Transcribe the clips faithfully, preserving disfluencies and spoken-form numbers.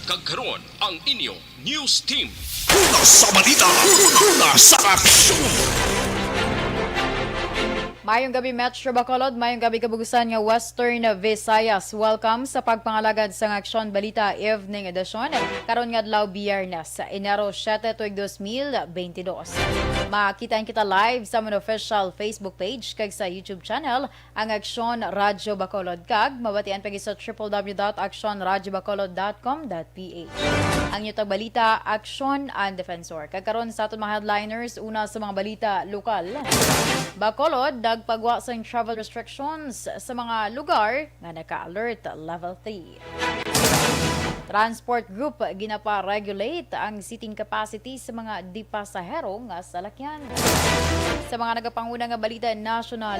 Kag karon ang inyo news team. Una sa balita, una sa aksyon. Mayong gabi, Metro Bacolod. Mayong gabi, kabugusan nga Western Visayas. Welcome sa pagpangalagad sang Aksyon Balita Evening Edition. Karon nga adlaw, Biyernes, Enero siete, tuig dos mil benti dos. Makita kita live sa amon official Facebook page kag sa YouTube channel, ang Aksyon Radyo Bacolod, kag mabatian pa gid sa triple W dot aksyon radyo bacolod dot com dot P H. Ang inyo tagbalita, Aksyon and Defensor. Kag karon sa aton mga headliners, una sa mga balita lokal. Bacolod, nagpagwa sang travel restrictions sa mga lugar nga naka-alert level three. Transport Group, ginapa-regulate ang seating capacity sa mga di-pasahero nga salakyan. Sa mga nagapanguna nga balita nasyonal,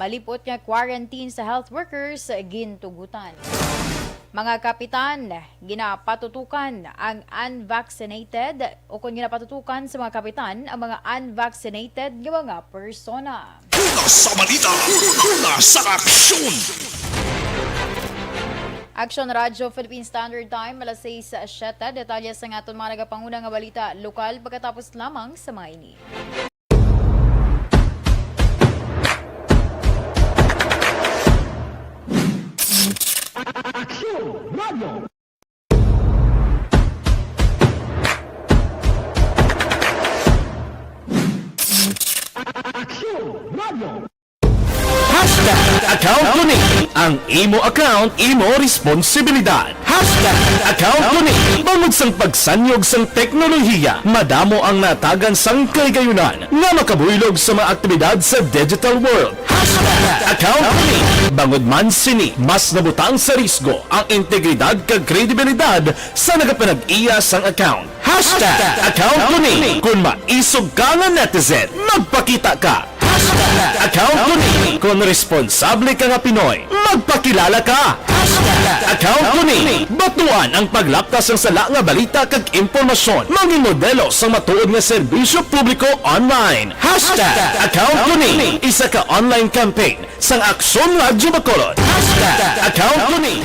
malipot nga quarantine sa health workers gintugutan. Mga kapitan, ginapatutukan ang unvaccinated, o kon ginapatutukan sa mga kapitan ang mga unvaccinated nga mga persona. Una sa balita, una sa aksyon. Aksyon Radyo Philippine Standard Time, alas sais siete. Detalye sa aton mga nagapanguna nga balita lokal pagkatapos lamang sa mga ini. Aksyon Radyo. Aksyon Radyo. Hashtag account ko ni. Ang imo account, imo responsibilidad. Hashtag account ko ni. Bangod sang pagsanyog sang teknolohiya, madamo ang natagan sang kahigayunan nga makabuylog sa mga aktibidad sa digital world. Hashtag account ko ni. Bangod man sini, mas nabutang sa risgo ang integridad kag kredibilidad sa nagapanag-iya sang account. Hashtag account ko ni. Kung maisog ka nga netizen, magpakita ka. Hashtag account ko ni. Kung responsable ka nga Pinoy, magpakilala ka. Hashtag account ko ni. Batuan ang paglapta sang sala nga balita kag impormasyon. Mangin modelo sang matuod nga serbisyo publiko online. Hashtag account ko ni. Isa ka online campaign sang Aksyon Radyo Bacolod. Hashtag account ko ni.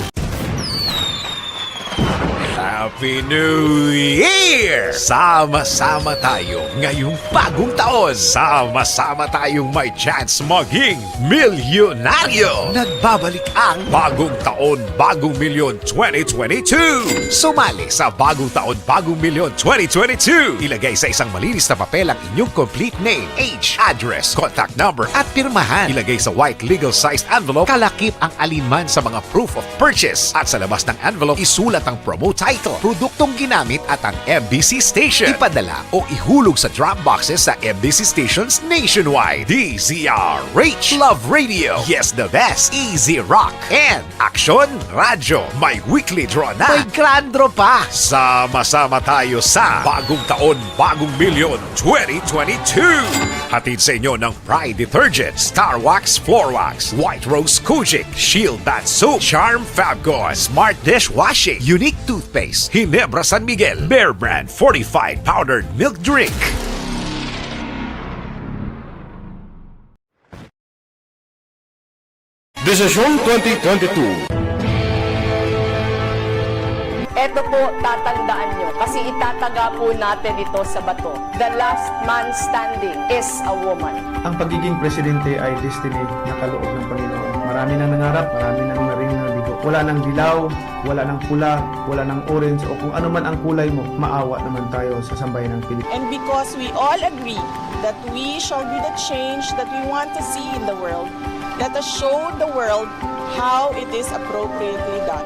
Happy New Year! Sama-sama tayo ngayong bagong taon. Sama-sama tayong may chance maging milyonaryo. Nagbabalik ang Bagong Taon, Bagong Milyon twenty twenty-two. Sumali sa Bagong Taon, Bagong Milyon twenty twenty-two. Ilagay sa isang malinis na papel ang inyong complete name, age, address, contact number, at pirmahan. Ilagay sa white legal-sized envelope, kalakip ang alinman sa mga proof of purchase. At sa labas ng envelope, isulat ang promo title, produktong ginamit, at ang M B C station. Ipadala o ihulog sa drop boxes sa M B C stations nationwide. D Z R H, Love Radio, Yes the Best, Easy Rock, and Aksyon Radyo. May weekly draw na. May grand draw pa. Sama-sama tayo sa Bagong Taon, Bagong Milyon twenty twenty-two. Hatid sa inyo ng Pride Detergent, Star Wax Floor Wax, White Rose Kojic, Shield Bath Soap, Charm Fabcon, Smart Dishwashing, Unique Toothpaste, Ginebra San Miguel, Bear Brand Fortified Powdered Milk Drink. Desisyon twenty twenty-two. Eto po, tatandaan nyo, kasi itataga po natin ito sa bato. The last man standing is a woman. Ang pagiging presidente ay destiny na kaloob ng Panginoon. Marami nang nangarap, marami nang naring nabigo. Wala nang dilaw, wala nang pula, wala nang orange, o kung ano man ang kulay mo, maawa naman tayo sa sambayan ng Pilipinas. And because we all agree that we shall be the change that we want to see in the world, let us show the world how it is appropriately done.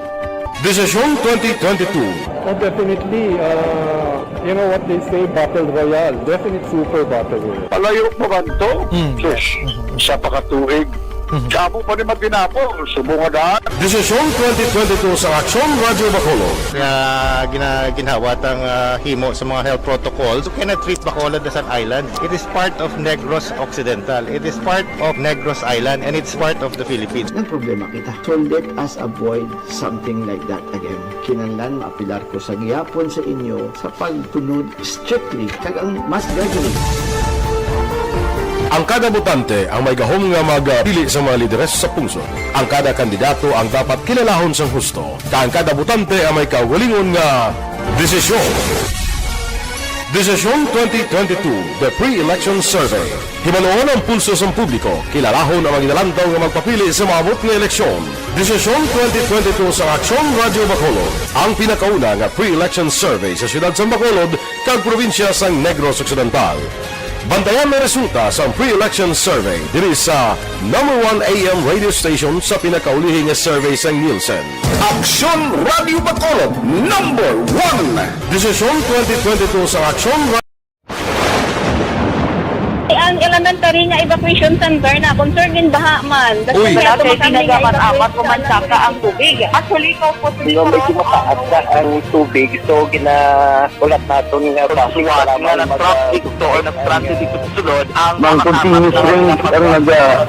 Desisyon twenty twenty-two. Oh, definitely. Uh, you know what they say, battle royale. Definite super battle royale. Palayo pa ba ito? Mm. Sus, isa pa ka tuig. Mhm. Damo pa ni matinapol, subong nga daan. Desisyon twenty twenty-two sa Aksyon Radyo Bacolod. Nga gina-, ginhawa tang, ah, himo sa mga health protocols. You cannot treat Bacolod as an island. It is part of Negros Occidental. It is part of Negros Island, and it's part of the Philippines. Nagproblema kita. So let us avoid something like that again. Kinahanglan maapilar ko sa gihapon sa inyo sa pagsunod strictly kag ang mass gathering. Ang kada botante ang may gahom nga magpili sa mga lideres sa pungsod. Ang kada kandidato ang dapat kilalahon sang husto, kag ang kada botante ang may kaugalingon nga desisyon. Desisyon twenty twenty-two, The Pre-Election Survey. Hibaluon ang pulso sang publiko, kilalahon ang mga ginalantaw nga magpapili sa maabot nga eleksyon. Desisyon twenty twenty-two sa Aksyon Radyo Bacolod, ang pinakauna nga pre-election survey sa siyudad sang Bacolod kag probinsya sang Negros Occidental. Bantayan ang resulta sang pre-election survey diri sa number one A M radio station sa pinakaulihi nga survey sang Nielsen. Aksyon Radio Bacolod, number one. Desisyon twenty twenty-two sa Aksyon Ra- Ang elementary nga evacuation center na concern in baha man. Uy. Wala kay pinagaman amat ko man saka ang tubig. Actually, ikaw po, medyo mataas na ang tubig. So, gina- Ulat naton nga bus nga nag-traffic to or nag-transit dito sa sulod ang mga continuous rain ang naga-,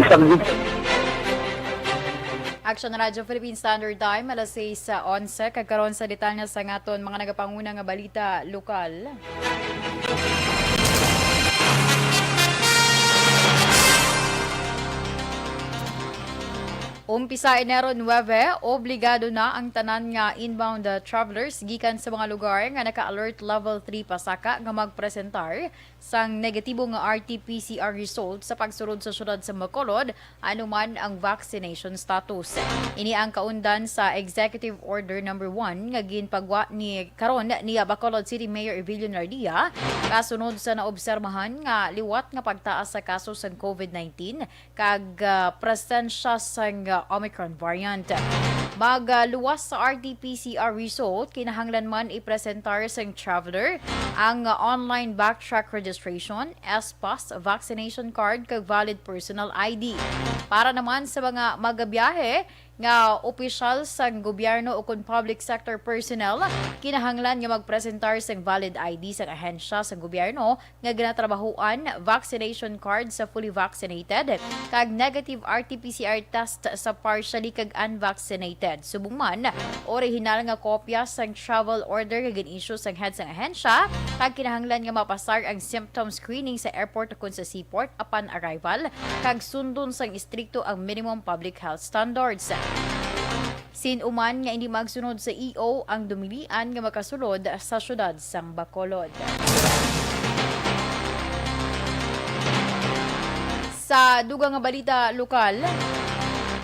Action Radyo Philippine Standard Time, alas sais onse. Kag karon sa detalye sa ngaton mga nagapanguna nga balita lokal. Umpisa Enero nuebe, obligado na ang tanan nga inbound, uh, travelers gikan sa mga lugar nga naka-alert level three pasaka nga magpresentar sang negatibo nga R T P C R result sa pagsulod sa siyudad sa Bacolod, ano man ang vaccination status. Ini ang kaundan sa Executive Order number one nga ginpagwa ni karon ni Bacolod City Mayor Evelio Nardia, kasunod sa naobserbahan nga liwat nga pagtaas sa kaso sang COVID nineteen kag, ah, presensya sang, ah, Omicron variant. Magluwas sa R T P C R result, kinahanglan man ipresentar sang traveler ang, ah, online Backtrack registration, S-Pass, vaccination card, kag valid personal I D. Para naman sa mga magabiyahe nga opisyal sang gobyerno ukon public sector personnel, kinahanglan nga magpresentar sang valid I D sang ahensya sang gobyerno nga ginatrabahoan, vaccination card sa fully vaccinated, kag negative R T P C R test sa partially kag unvaccinated. Subong man, orihinal nga kopya sang travel order nga gin-issue sang head sang ahensya, kag kinahanglan nga mapasar ang symptom screening sa airport ukon sa seaport upon arrival, kag sundon sang istrikto ang minimum public health standards. Sin-o man nga indi magsunod sa E O ang dumilian nga makasulod sa siyudad sang Bacolod. Sa dugang nga balita lokal,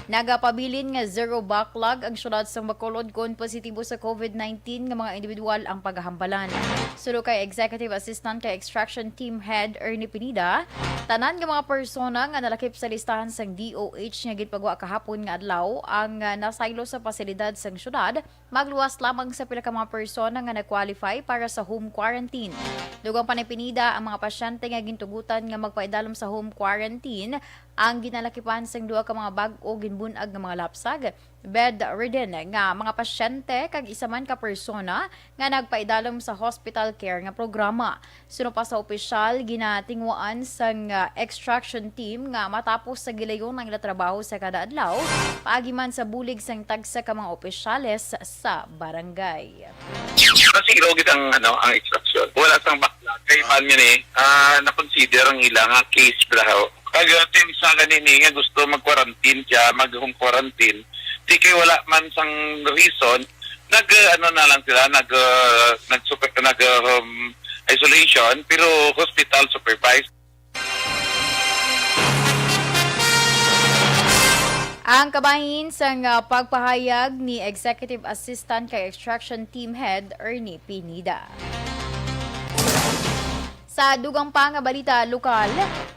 nagapabilin nga zero backlog ang siyudad sang Bacolod kon positibo sa COVID nineteen nga mga individual ang pagahambalan. Suno kay Executive Assistant kay Extraction Team Head Ernie Pineda, tanan nga mga persona nga nalakip sa listahan sang D O H nga ginpagwa kahapon nga adlaw ang, ah, nasaylo sa pasilidad sang siyudad, magluwas lamang sa pila ka mga persona nga nag-qualify para sa home quarantine. Dugang pa ni Pineda, ang mga pasyente nga gintugutan nga magpaidalom sa home quarantine ang ginalakipan sang duha ka mga bag-o ginbun-ag nga mga lapsag, bedridden nga mga pasyente, kag isa man ka persona nga nagpaidalom sa hospital care nga programa. Suno pa sa opisyal, ginatinguhaan sang, ah, extraction team nga matapos sa gilayon ang ila trabaho sa kada adlaw, paagi man sa bulig sang tagsa ka mga opisyales sa barangay. Zero gid ang, ano, ang extraction. Wala sang backlog. Kay man yun eh, ah, na-consider ang ila nga case bitaw. Kag, ah, team sa gani ni nga gusto mag-quarantine siya, mag-home quarantine. Di kay wala man sang reason, nag, ah, ano na lang sila, nag, ah, nag-, nag, ah, um, isolation, pero hospital supervised. Ang kabahin sang, ah, pagpahayag ni Executive Assistant kay Extraction Team Head Ernie Pineda. Sa dugang pa nga balita lokal,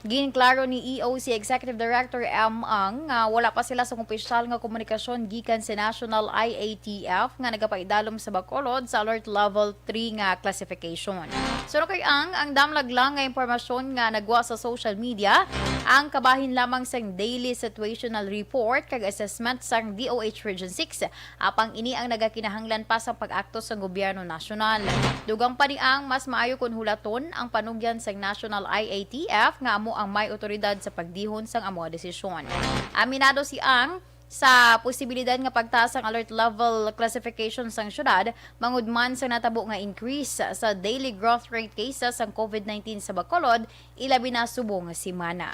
ginklaro ni E O C Executive Director M Ang nga wala pa sila sang opisyal nga komunikasyon gikan sa National I A T F nga nagapaidalom sa Bacolod sa Alert Level three nga classification. Suno kay Ang, ang damlag lang nga impormasyon nga nagwa sa social media, ang kabahin lamang sang daily situational report kag assessment sang D O H Region six, apang ini ang nagakinahanglan pa sang pag-akto sang gobyerno nasyonal. Dugang pa ni Ang, mas maayo kon hulaton ang panugyan sang National I A T F nga amo ang may otoridad sa pagdihon sang amo nga desisyon. Aminado si Ang sa posibilidad nga pagtaas sang alert level classification sang syudad, mangudman sa natabo nga increase sa daily growth rate cases sang covid nineteen sa Bacolod, ilabi na subong nga semana.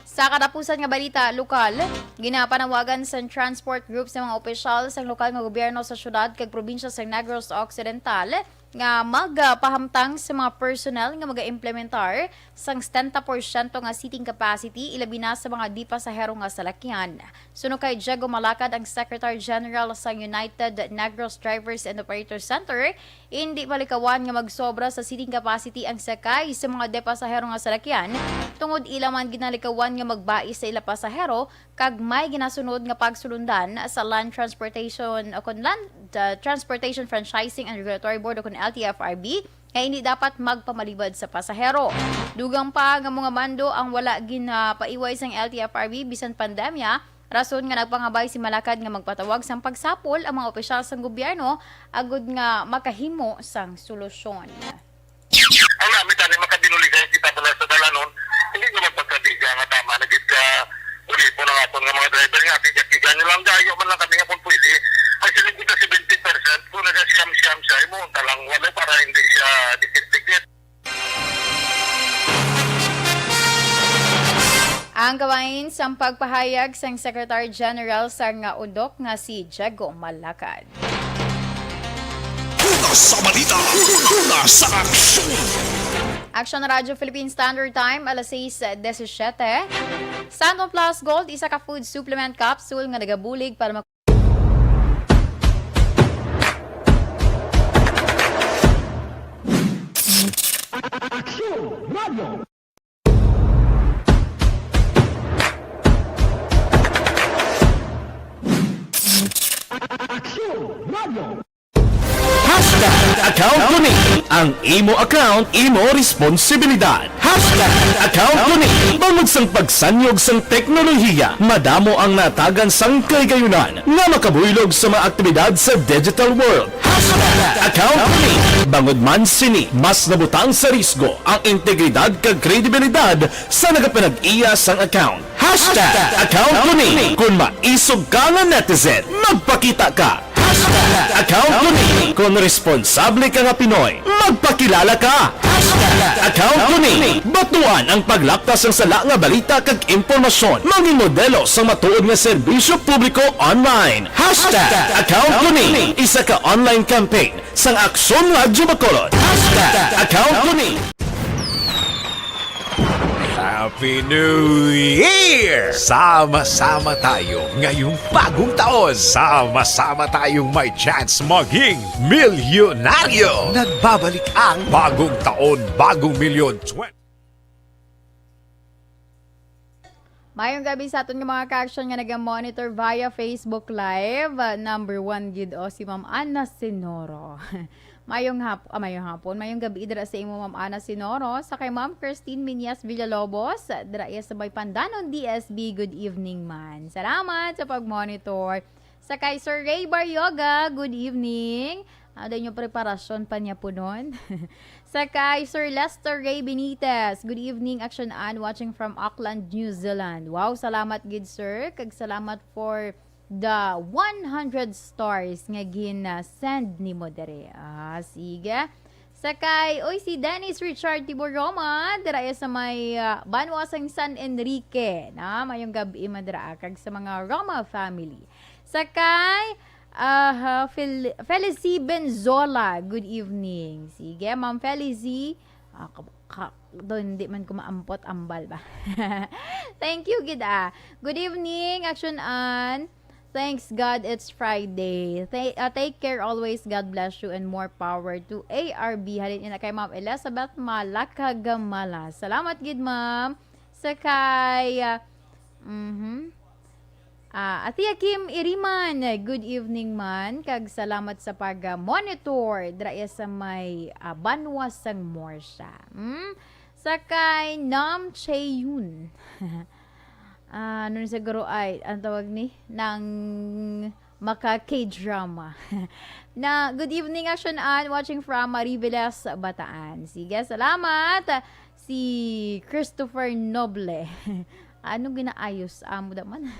Sa katapusan nga balita lokal, ginapanawagan sang transport group sa mga opisyal sang lokal nga gobyerno sa syudad kag probinsya sa Negros Occidental nga magapahamtang sa mga personnel nga magaimplementar sang setenta porsyento nga seating capacity, ilabi na sa mga di-pasahero nga salakyan. Suno kay Diego Malacad, ang Secretary General sang United Negros Drivers and Operators Center, indi malikawan nga magsobra sa seating capacity ang sakay sa mga di-pasahero nga salakyan, tungod ila man ginalikawan nga magbais sa ila pasahero kag may ginasunod nga pagsulundan sa Land Transportation o kon Land, uh, Transportation Franchising and Regulatory Board o kon L T F R B nga hindi dapat magpamalibad sa pasahero. Dugang pa nga mga mando ang wala ginapaiway sang L T F R B bisan pandemya, rason nga nagpangabay si Malacad nga magpatawag sang pagsapol ang mga opisyal sang gobyerno agud nga makahimo sang solusyon. Ang namin tani makabinuligay kita pala sa dalanon, hindi naman pagkadiga nga tama na gid ka ulipon ang aton nga mga driver nga, tiga-tiga nyo lang, dayo man lang kami nga kung pwede. Ang siling kita seventy percent, kung nagasiyam-siyam siya, imo talang walo para hindi siya dikit-dikit. Ang kabahin sang pagpahayag sang Secretary General sang nga undok nga si Diego Malacad. Una sa balita, una sa aksyon. Action Radio Philippine Standard Time, alas sais disisyete. Santon Plus Gold, isa ka food supplement capsule nga nagabulig para mak- Aksyon Radio. Hashtag account ko ni. Ang imo account, imo responsibilidad. Hashtag account ko ni. Bangod sang pagsanyog sang teknolohiya, madamo ang natagan sang kahigayunan nga makabuylog sa mga aktibidad sa digital world. Hashtag account ko ni. Bangod man sini, mas nabutang sa risgo ang integridad kag kredibilidad sa nagapanag-iya sang account. Hashtag account ko ni. Kung maisog ka nga netizen, magpakita ka. Hashtag account ko ni. Kung responsable ka nga Pinoy, magpakilala ka. Hashtag account ko ni. Batuan ang paglaptas sang sala nga balita kag impormasyon. Mangin modelo sang matuod nga serbisyo publiko online. Hashtag account ko ni. Isa ka online campaign sang Aksyon Radyo Bacolod. Hashtag account ko ni. Happy New Year! Sama-sama tayo ngayong bagong taon. Sama-sama tayong may chance maging milyonaryo. Nagbabalik ang bagong taon, bagong milyon twenty. Mayong gabi sa aton nga mga ka-action nga naga-monitor via Facebook Live. Ah, number one gid, o, si Ma'am Ana Sinoro. Mayong hap-, ah, mayong hapon, mayong gabi dira sa imo, Ma'am Ana Sinoro, sa kay Ma'am Christine Miñas Villalobos, dira iya sa may Pandanon, D S B. Good evening man. Salamat sa pag-monitor. Sa kay Sir Ray Baryoga, good evening. Ano daw inyo preparasyon pa niya po nun? Sa kay Sir Lester Ray Benitez, good evening, Action Ann, watching from Auckland, New Zealand. Wow, salamat gid, sir. Kag salamat for the one hundred stars nga gin-send nimo dere. Ah, sige. Sa kay, oy, si Dennis Richard Tiboroma, dira iya sa may, ah, banwa sang San Enrique. Na, mayong gabi man dira, ah, kag sa mga Roma family. Sa kay, ah, Fel-, Felicie Benzola, good evening. Sige, Ma'am Felicie. Ah, ka-, ka-, do, hindi man ko maampot, ambal ba? Thank you, gid, ah. Good evening, Action Ann. Thanks God it's Friday. Th-, uh, take care always. God bless you and more power to A R B. Halin ina kay Ma'am Elizabeth Malakagamala. Salamat gid, ma'am. Sa kay, uh, mhm. Ah, Athea Kim Iriman, good evening man. Kag salamat sa pag-monitor dira iya sa may, ah, banwa sang Morsha. Hmm? Sa kay Nam Cheyun. Ah, ano ni siguro ay, ang tawag ni? Nang maka K-drama. Na, good evening, Action Ann, watching from Mariveles, Bataan. Sige, salamat. Si Christopher Noble. Ano ginaayos? Amo daman.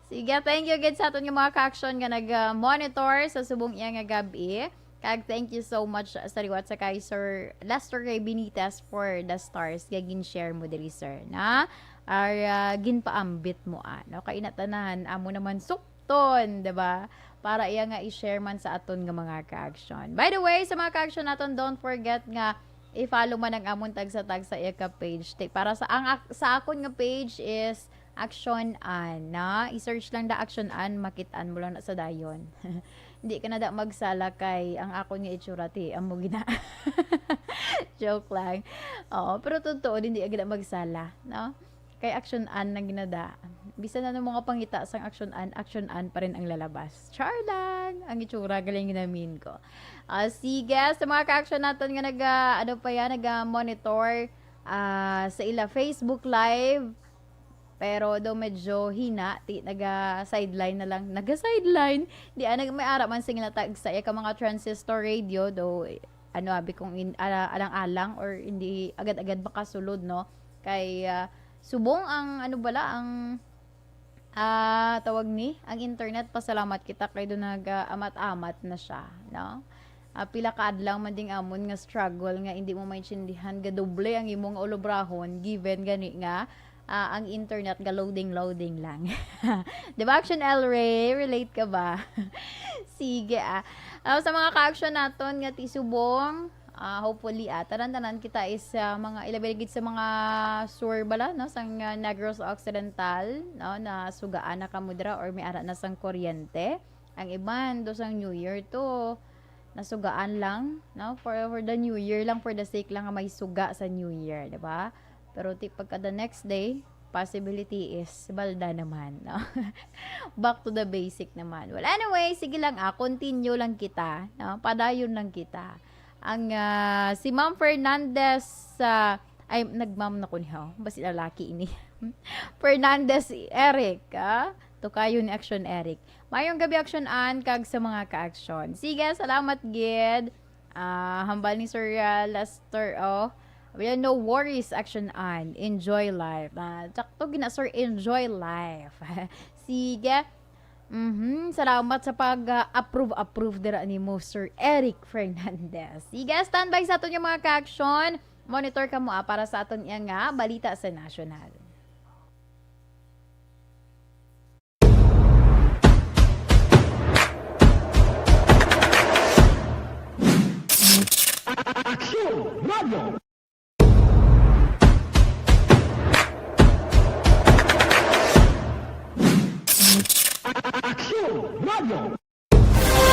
Sige, thank you gid sa aton nga mga ka-action nga nag-monitor sa subong iya nga gab-i. Kag thank you so much sa liwat sa kay Sir Lester Ray Benitez for the stars nga gin-share mo diri, sir, na? Or, ah, ginpaambit mo, ah, no? Kay ina tanan, amo naman sukton, di ba? Para iya nga i-share man sa aton nga mga ka-action. By the way, sa mga ka-action naton, don't forget nga i-follow man ang amon tagsa-tagsa iya ka page. Ti-, para sa, ang ak-, sa akon nga page is Action An, na? I-search lang da Action An, makit-an mo lang na sa dayon. Hindi ka na da magsala kay ang akon nga itsura, ti, amo gina. Joke lang. Oo, pero totoo, hindi ka na magsala, no? Kay Action An na ginada. Bisan ano mga pangita sang Action An, Action An pa rin ang lalabas. Char lang! Ang itsura, galing ginamin ko. Ah, sige, sa mga ka-action naton nga naga, ano pa yan, naga-monitor, ah, sa ila Facebook Live, pero daw medyo hina, ti, naga-sideline na lang. Naga-sideline? Di, ah, nag-, may ara man sing ila tag sa iya ka mga transistor radio, daw, ano, abi kung in, ala-, alang-alang or hindi agad-agad makasulod, no? Kay, ah, subong ang, ano bala, ang, ah, tawag ni, ang internet, pasalamat kita kay do nag, ah, amat-amat na siya, no? Ah, pila ka adlaw man ding amon nga struggle nga hindi mo maintindihan, gadoble ang imong ulobrahon, given gani nga, ah, ang internet ga loading, loading lang. Di ba, Action El Rey? Relate ka ba? Sige, ah. Ah, sa mga ka-action naton nga ti subong, ah, hopefully, ah, tanan-tanan kita is, ah, mga, ilabi gid sa mga sur bala, no, sang, ah, Negros Occidental, no, na sugaan na kamo dira or may ara na sang kuryente. Ang iban, do sang New Year to, nasugaan lang, no? For, for the New Year lang, for the sake lang nga may suga sa New Year, di ba? Pero ti pagka the next day, possibility is balda naman, no? Back to the basic naman. Well, anyway, sige lang, ah, continue lang kita, no? Padayon lang kita. Ang, ah, si Ma'am Fernandez, ah, ay, nag-ma'am na ko niya, oh. Basi lalaki ini. Fernandez Eric, ah? Tukayo ni Action Eric. Mayong gabi, Action An, kag sa mga ka-action. Sige, salamat gid. Ah, hambal ni Sir, ah, Lester, oh. Wala, no worries, Action An. Enjoy life. Ah, sakto gina, sir, enjoy life. Sige. Mhm, salamat sa pag, ah, approve, approve dira nimo, Sir Eric Fernandez. Sige, standby sa aton yung mga ka-action. Monitor ka mo, ah, para sa aton iya nga balita sa nasyonal. Aksyon Radio. Aksyon Radio.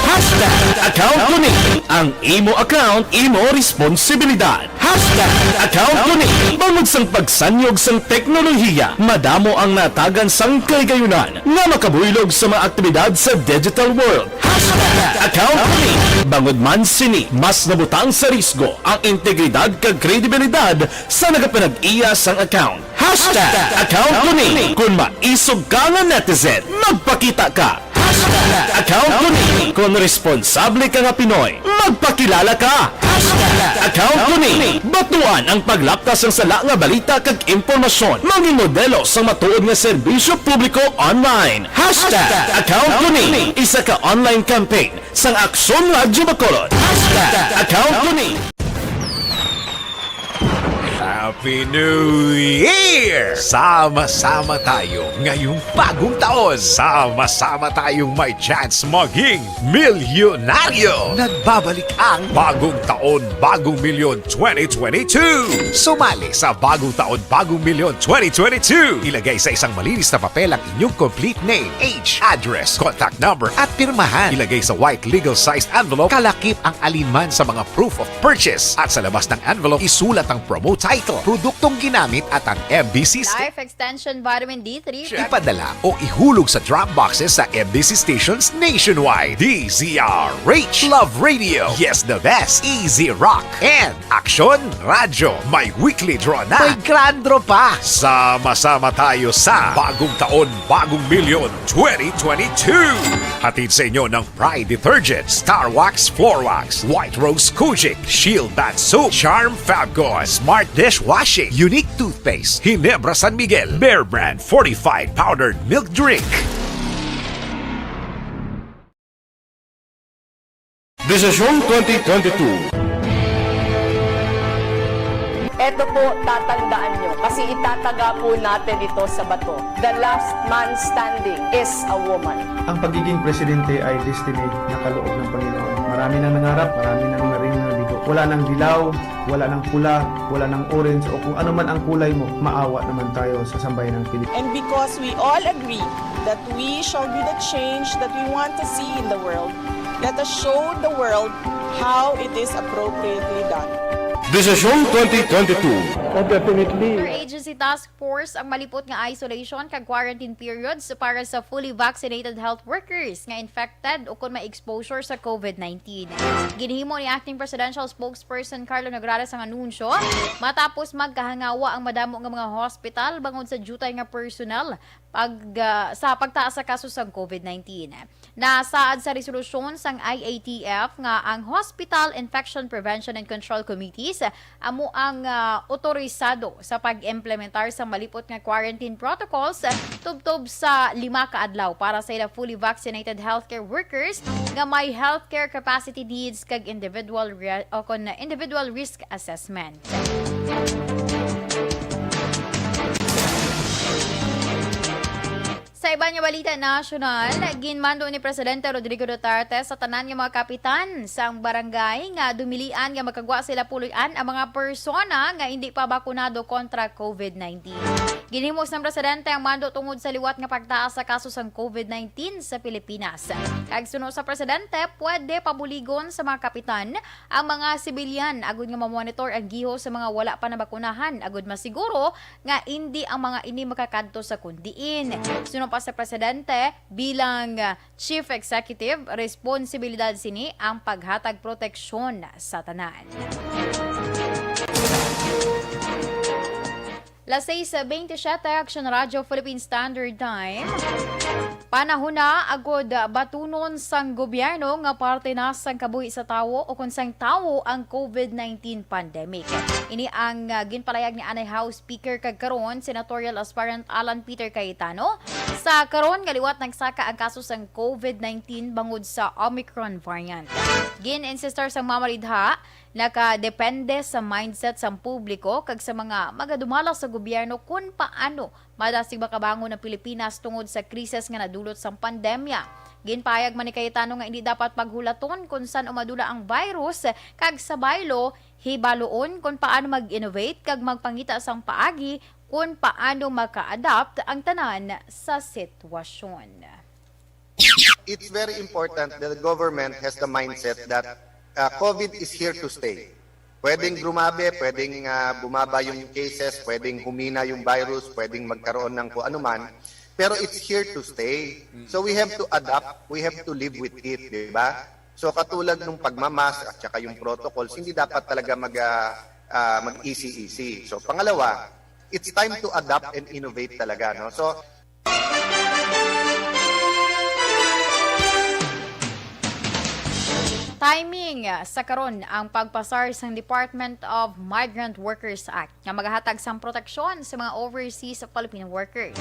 Hashtag account ko ni. Ang imo account, imo responsibilidad. Hashtag account ko ni. Bangod sang pagsanyog sang teknolohiya, madamo ang natagan sang kahigayonan nga makabuylog sa mga aktibidad sa digital world. Hashtag account ko ni. Bangod man sini, mas nabutang sa risgo ang integridad kag kredibilidad sa nagapanag-iya sang account. Hashtag account ko ni. Kung maisog ka nga netizen, magpakita ka. Hashtag account ko ni. Kung responsable ka nga Pinoy, magpakilala ka. Hashtag account ko ni. Batuan ang paglapta sang sala nga balita kag impormasyon. Mangin modelo sang matuod nga serbisyo publiko online. Hashtag account ko ni. Isa ka online campaign sang Aksyon Radyo Bacolod. Hashtag account ko ni. Happy New Year! Sama-sama tayo ngayong bagong taon. Sama-sama tayong may chance maging milyonaryo. Nagbabalik ang Bagong Taon, Bagong Milyon twenty twenty-two. Sumali sa Bagong Taon, Bagong Milyon twenty twenty-two. Ilagay sa isang malinis na papel ang inyong complete name, age, address, contact number, at pirmahan. Ilagay sa white legal-sized envelope, kalakip ang alinman sa mga proof of purchase. At sa labas ng envelope, isulat ang promo title, produktong ginamit, at ang M B C sta- Life Extension Vitamin D three. Ipadala o ihulog sa drop boxes sa M B C stations nationwide. D Z R H, Love Radio, Yes the Best, Easy Rock, and Aksyon Radyo. May weekly draw na. May grand draw pa. Sama-sama tayo sa Bagong Taon, Bagong Milyon twenty twenty-two. Hatid sa inyo ng Pride Detergent, Star Wax Floor Wax, White Rose Kojic, Shield Bath Soap, Charm Fabcon, Smart Dishwashing, Unique Toothpaste, Ginebra San Miguel, Bear Brand Fortified Powdered Milk Drink. Desisyon twenty twenty-two. Eto po, tatandaan nyo, kasi itataga po natin ito sa bato. The last man standing is a woman. Ang pagiging presidente ay destiny na kaloob ng Panginoon. Marami nang nangarap, marami nang naring nabigo. Wala nang dilaw, wala nang pula, wala nang orange, o kung ano man ang kulay mo, maawa naman tayo sa sambayan ng Pilipinas. And because we all agree that we shall be the change that we want to see in the world, let us show the world how it is appropriately done. Desisyon twenty twenty-two. Oh, definitely. Interagency Task Force ang malipot nga isolation kag quarantine periods para sa fully vaccinated health workers nga infected o kon may exposure sa COVID nineteen. Ginhimo ni Acting Presidential Spokesperson Carlo Nograles ang anunsyo matapos magkahangawa ang madamo nga mga hospital bangod sa diutay nga personnel pag, ah, sa pagtaas sa kaso sang COVID nineteen. Nasaad sa resolusyon sang I A T F nga ang Hospital Infection Prevention and Control Committees amo ang, ah, otorisado sa pag-implementar sang malipot nga quarantine protocols tubtob sa lima ka adlaw para sa ila fully vaccinated healthcare workers nga may healthcare capacity needs kag individual re- o kon individual risk assessment. Sa iban nga balita nasyonal, ginmando ni Presidente Rodrigo Duterte sa tanan nga mga kapitan sang barangay nga dumilian nga magkagwa sila puloy-an ang mga persona nga indi pa bakunado kontra COVID nineteen. Ginhimo sang presidente ang mando tungod sa liwat nga pagtaas sa kaso sang COVID nineteen sa Pilipinas. Kag suno sa presidente, pwede pabuligon sa mga kapitan ang mga sibilyan agud nga mamonitor ang giho sa mga wala pa nabakunahan agud masiguro nga indi ang mga ini makakadto sa kundiin. Suno pa sa presidente, bilang, ah, chief executive, responsibilidad sini ang paghatag proteksyon sa tanan. Las seis veintisiete, Action Radio Philippine Standard Time. Panahon na agud batunon sang gobyerno nga parte na sang kabuhi sa tawo o kon sang tawo ang COVID nineteen pandemic. Ini ang, ah, ginpalayag ni anay House Speaker kag karon senatorial aspirant Alan Peter Cayetano sa karon nga liwat nagsaka ang kaso sang COVID nineteen bangod sa Omicron variant. Gin-insistar sang mamaridha, nakadepende sa mindset sang publiko kag sa mga magadumala sa gobyerno kon paano madasig makabangon ang Pilipinas tungod sa krisis nga nadulot sang pandemya. Ginpahayag man ni Cayetano nga indi dapat paghulaton kon san-o madula ang virus kag sa baylo, hibaluon kon paano mag-innovate kag magpangita sang paagi kon paano maka-adapt ang tanan sa sitwasyon. It's very important that the government has the mindset that uh, COVID is here to stay. Pwedeng grumabe, pwedeng uh, bumaba yung cases, pwedeng humina yung virus, pwedeng magkaroon ng kung ano man, pero it's here to stay. So we have to adapt, we have to live with it, di ba? So katulad ng pagmamask at saka yung protocols, hindi dapat talaga mag, uh, uh, mag-easy-easy. So pangalawa, it's time to adapt and innovate talaga, no? So Timing sa karon ang pagpasar sang Department of Migrant Workers Act nga magahatag sang proteksyon sa mga overseas Filipino workers.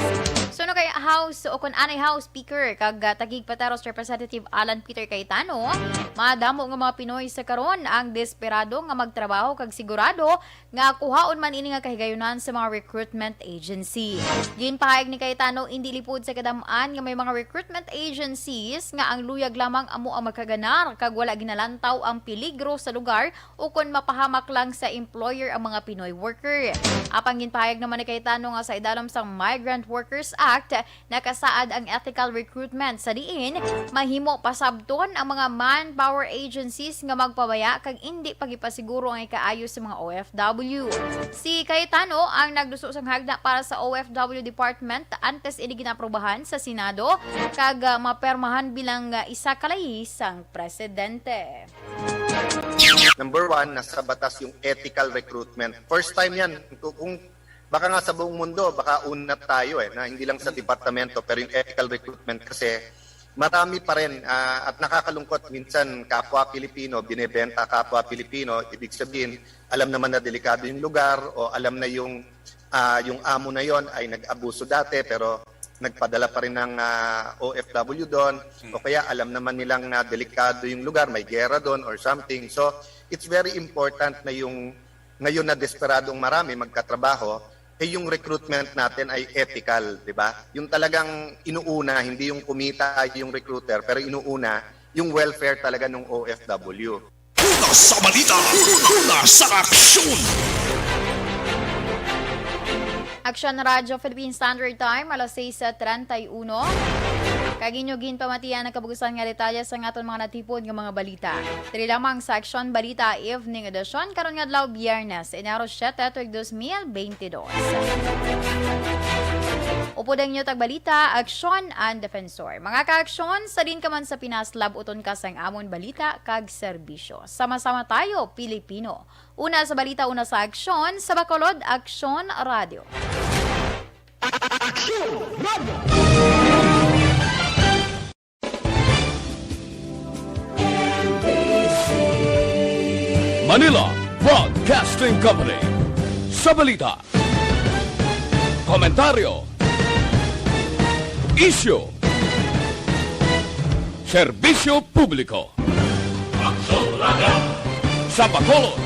Suno kay House o kon anay House Speaker kag, ah, Taguig Pateros Representative Alan Peter Cayetano, madamo nga mga Pinoy sa karon ang desperado nga magtrabaho kag sigurado nga kuhaon man ini nga kahigayunan sa mga recruitment agency. Ginpahayag ni Cayetano, indi lipod sa kadam-an nga may mga recruitment agencies nga ang luyag lamang amo ang magkaganar kag wala ginalantaw ang peligro sa lugar ukon mapahamak lang sa employer ang mga Pinoy worker. Apang ginpahayag naman ni Cayetano nga sa idalom sang Migrant Workers Act, nakasaad ang ethical recruitment sa diin mahimo pasabton ang mga manpower agencies nga magpabaya kag indi pagipasiguro ang ikaayo sa mga O F W. Si Cayetano ang nagduso sang hagna para sa O F W Department antes ini ginaprobahan sa Senado kag, ah, mapermahan bilang, ah, isa ka layi sang presidente. Number one, nasa batas yung ethical recruitment. First time yan. Kung, kung baka nga sa buong mundo, baka una tayo eh, na hindi lang sa departamento, pero yung ethical recruitment kasi Marami pa rin, ah, at nakakalungkot, minsan kapwa Pilipino, binebenta kapwa Pilipino, ibig sabihin, alam naman na delikado yung lugar o alam na yung, ah, yung amo na yon ay nag-abuso dati pero nagpadala pa rin ng, ah, O F W doon, o kaya alam naman nilang na delikado yung lugar, may gera doon or something. So, it's very important na yung ngayon na desperadong marami magkatrabaho, eh, yung recruitment natin ay ethical, di ba? Yung talagang inuuna, hindi yung kumita yung recruiter, pero inuuna yung welfare talaga ng O F W. Una sa balita, una sa aksyon. Aksyon Radyo Philippine Standard Time, alas sais treinta y uno. Kag inyo ginpamatian ang kabugusan nga detalye sa aton mga natipon nga mga balita. Diri lamang sa Aksyon Balita Evening Edition karon nga adlaw, Biyernes, Enero siete, tuig dos mil beintidos. Upod ang inyo tagbalita, Aksyon and Defensor. Mga kaaksyon, sa din ka man sa Pinas, lab-uton ka sang amon balita kag serbisyo. Sama-sama tayo, Pilipino. Una sa balita, una sa aksyon, sa Bacolod, Aksyon Radio. Aksyon Radio. Manila Broadcasting Company. Sa balita, komentaryo, isyu, serbisyo publiko. Aksyon Radio. Sa Bacolod,